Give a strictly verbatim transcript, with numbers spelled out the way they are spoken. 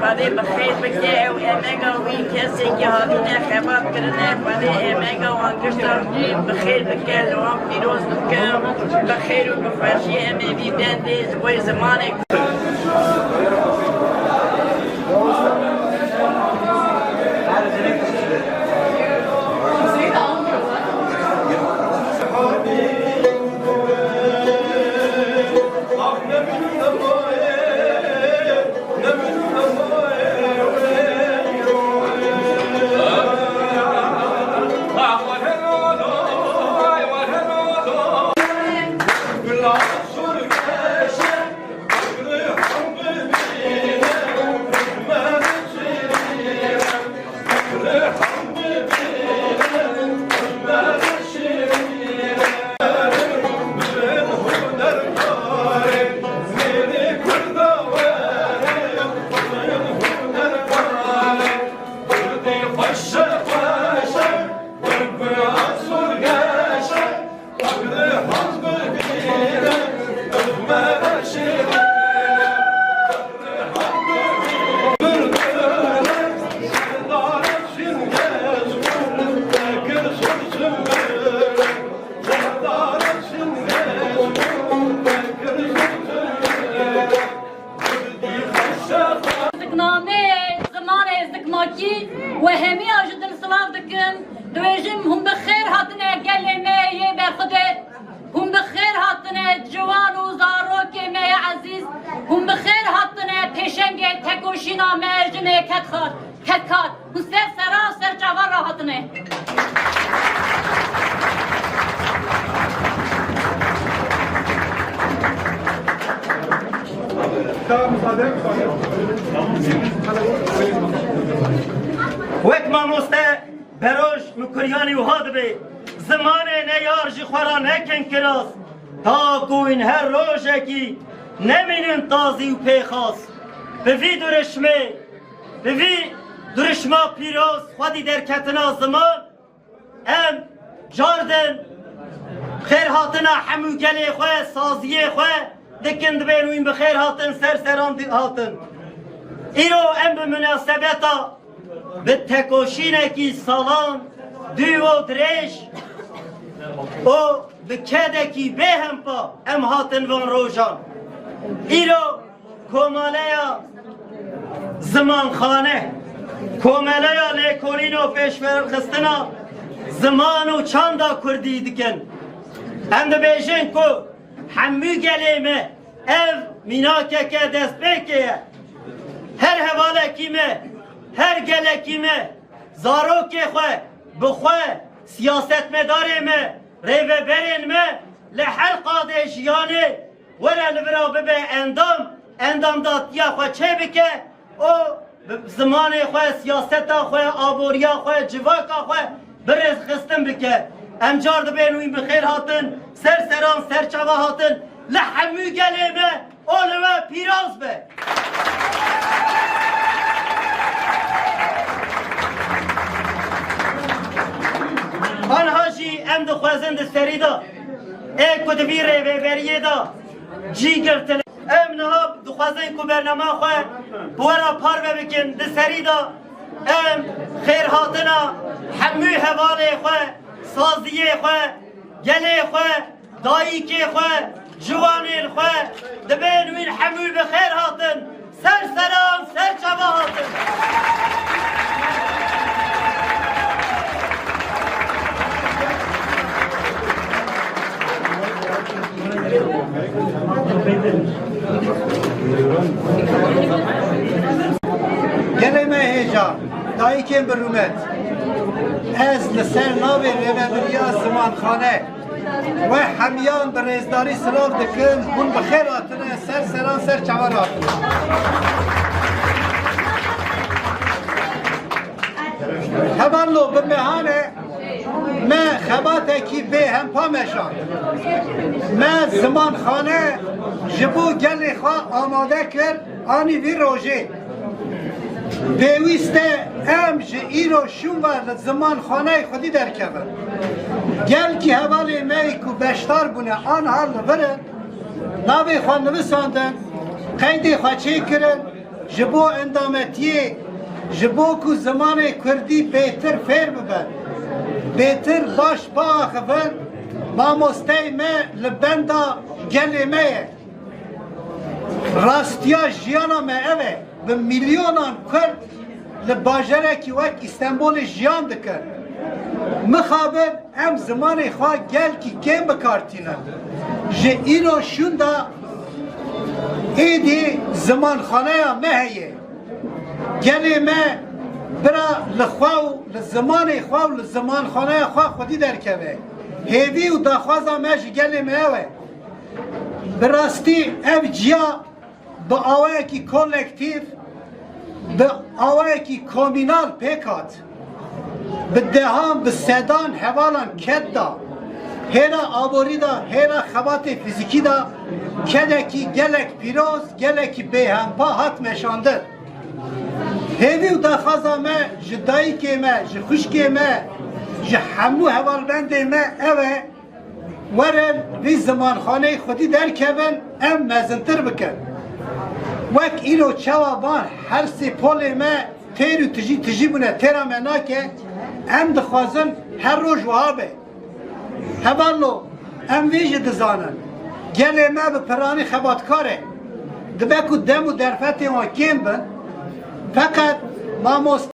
Xwedê bi xêr bike ew emega wî, kesê ki hatine xebat kirine, Xwedê emega wan giştan jî bi xêr bike, li wan pîroz bike, bi xêr û bi xweşî em ê vî bendê ji bo zimanek. Ziknameyê zimanê zikmakî we hemiya ji dil silav dikim. Dibêjim hûn bi xêr hatine gelê me yê berxwedê. Hûn bi xêr hatine ciwan û zarokê me yê ezîz. Hûn bi xêr hatine pêşengê tekoşîna me ji nê kedxar, kedkar. Hûn ser sera ser çava re hatine. Wek mamoste Beroj Mikuryanî wiha dibê, zimanê neyar ji xwe re nekin kiras, ta ku hûn her rojekî nemînin tazî û pêxas. Bi vî dirişmê, bi vî dirişma pîroz xwedî derketina ziman, em cardin xêrhatina hemû gelê xwe, saziyê xwe dikin, dibên wîn bi xêr hatin, ser seran di-, hatin. Îro em bi munasebeta, bi tekoşînekî salan, dû û dirêj û bi kedekî bêhempa em hatin van rojan. Îro Komeleya Zimanxane, Komeleya Lêkolîn û Pêşverxistina Ziman û Çanda Kurdî dikin. Em dibêjin ku hemû gelê me ev mînakeke destpêkê ye. Her hevalekî me, her gelekî me, zarokê xwe, bi xwe, siyasetmedarê me, rêveberên me li her qadê jiyanê were li vira bibe endam, endamdatiya xwe çêbike û bi zimanê xwe, siyaseta xwe, aboriya xwe, civaka xwe bi rêzxistin bike. Em car dibên wî bi xêr hatin, ser seran, ser çava hatin, li hemû gelê me û li we pîroz be. Anha jî em dixwazin di serî de ê ku di vî rêveberiyê de cî girtin. Em niha dixwazin ku bernama xwe bi we re parve bikin. Di serî de em xêrhatina hemû hevalê xwe, saziyê xwe, gelê xwe, dayikê xwe, ciwanên xwe, dibên wîn hemû bi xêr hatin. Ser seran, ser çava hatin. Gelê me hêja, dayikên bi rûmet, ez li ser navê rêvebiriya zimanxane we hemiyan bi rêzdarî silav dikim, hûn bi xêr hatine, ser seran ser çavan hatine. Hevalno, bi mehan e me xebatekî bêhempa meşand. Me zimanxane ji bo gelê xwe amade kir, anî vî rojê. Pêwîst e em ji îro şûn ve li zimanxaneyê xwedî derkevin. Gelkî hevalê me yê ku beşdar bûne aniha li vir in, navê xwe nivisandin, qeydê xwe çêkirin, Ji bo endametiyê, ji bo ku zimanê kurdî bêtir fêr bibin, bêtir baş biaxivin, mamosteyê me li benda gelê me ye. Rastiya jiyana me ev e. Bi milyonan kurd li bajarekî wek Îstenbolê jiyan dikin. Mixabin em zimanê xwe gelkî kêm bi kar tînin. Ji îro şûnda êdî zimanxaneya me heye. Gelê me bira li xwe û li zimanê xwe û li zimanxaneya xwe xwedî derkeve. Hêvî û daxwaza me ji gelê me ew e. Bi rastî ev ciya bi awayekî kolektîf, bi awayekî komînal pêk hat. Bi dehan, bi sedan hevalan ked da. Hêla aborî da, hêla xebatê fîzîkî da, kedekî gelek pîroz, gelekî bêhempa hat meşandin. Hêvî û daxwaza me ji dayikê me, ji xwişkê me, ji hemû hevalbendê me ew e, werin vî zimanxaneyê xwedî derkevin, em mezintir bikin. Wek îro çawa van her sê polê me têr û tijî tijî bûne, têra me nake, em dixwazin her roj wiha be. Hevalno, em vê jî dizanin. Gelê me bi piranî xebatkar e. Dibe ku dem û derfetên wan kêm bin, feqet mamoste